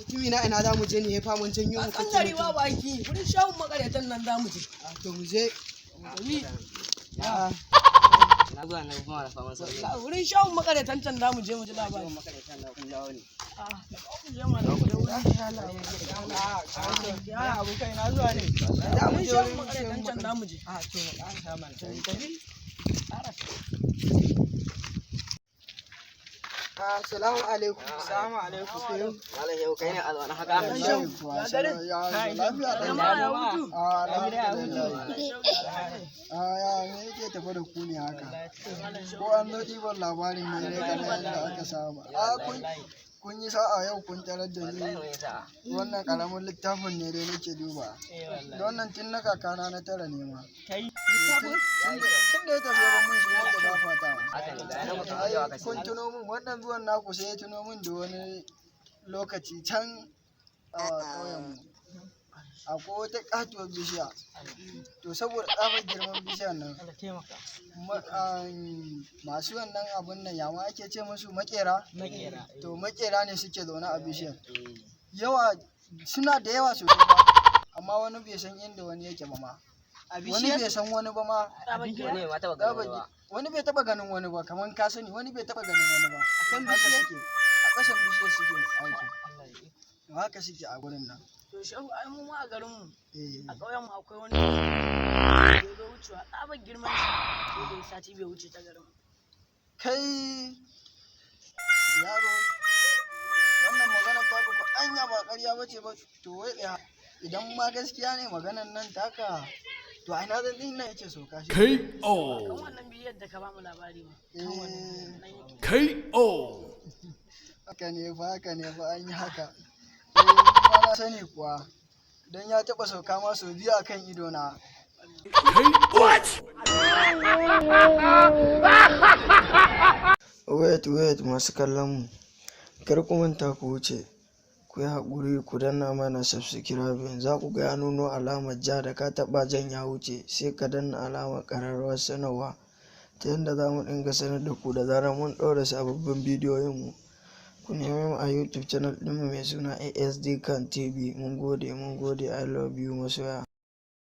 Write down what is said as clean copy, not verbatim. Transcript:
Mutumi na, ina za mu je ne ya faman janyo mu? Kan gari babu aiki, wurin shawun makaryatan nan za mu je. To, mu je. Na Na zuwa na kuma da faman sauri. Wurin shawun makaryatan can za mu je mu ji labari. Makarantar na kun jawo ne. Ah, mu je mana da wuri. Ya abokai na, zuwa ne za mu Wurin je shawun wurin makaryatan can za mu je. A to, mu ƙarasa mana. Tafi. Assalamu alaikum. Assalamu alaikum. Malam Shehu, kai ne a zaune haka? Wallahi kuwa, ya lafiya ɗan. Jama'a, ya hutu? Ah, alhamdulillah. Ah, ya me yake tafe da ku ne haka? Ko an zo ɗiban labarin ne dai kamar yadda aka saba? Ah, kun yi sa'a yau kun tarar da ni. Wannan ƙaramin littafin ne dai nake duba. Don nan tun na kakana na tara ne ma. Tun da ya tafi ya bar mun shi nake fafatawa. Haka ne, ga nan muka zo Ai aka ce. kun tuno min wannan zuwan naku, sai ya tuno min da wani lokaci can a ƙauyenmu. Akwai wata ƙatuwar bishiya. To, saboda tsabar girman bishiyar nan, masu wannan abun nan, ya ma ake ce musu, maƙera? To, maƙera ne suke zaune a bishiyar. Yawa suna da yawa sosai ba, amma wani bai san inda wani yake ba ma. Wani bai san wani ba ma. Wani bai ma taɓa ganin wani ba. Wani bai taba ganin wani ba, kamar ka sani, wani bai taba ganin wani ba. Akan bishiyar suke, a ƙasan bishiyar suke aiki. To, haka suke a gurin nan. To shehu, ai mu ma a garinmu, Eh. a ƙauyenmu akwai wani da ya zo wucewa, tsabar girman shi sai da ya sati bai wuce ta garin. Kai yaro, wannan magana ta ku anya ba ƙarya bace ba? To, wai tsaya, idan ma gaskiya ne maganan nan taka, to a ina zan din nan yake sauka shi? Kan KO. wannan bishiyar da ka ba mu labari ma. Eh. Nan yake. KO. Haka ne fa, haka ne fa, an yi haka. Eh, ni ma na sani kuwa, don ya taɓa sauka ma sau biyu akan ido na. What? Wait, wait, masu kallon mu, kar ku manta ku wuce, ku yi haƙuri ku danna mana subscribing. Za ku ga ya nuno alamar ja, da ka taɓa jan ya wuce, sai ka danna alamar ƙararrawar sanarwa ta yadda za mu dinga sanar da ku da zarar mun ɗora sababbin bidiyoyin mu. Ku neme mu a YouTube channel ɗinmu mai suna ASD Kan TV. Mun gode, mun gode, I love you, masoya.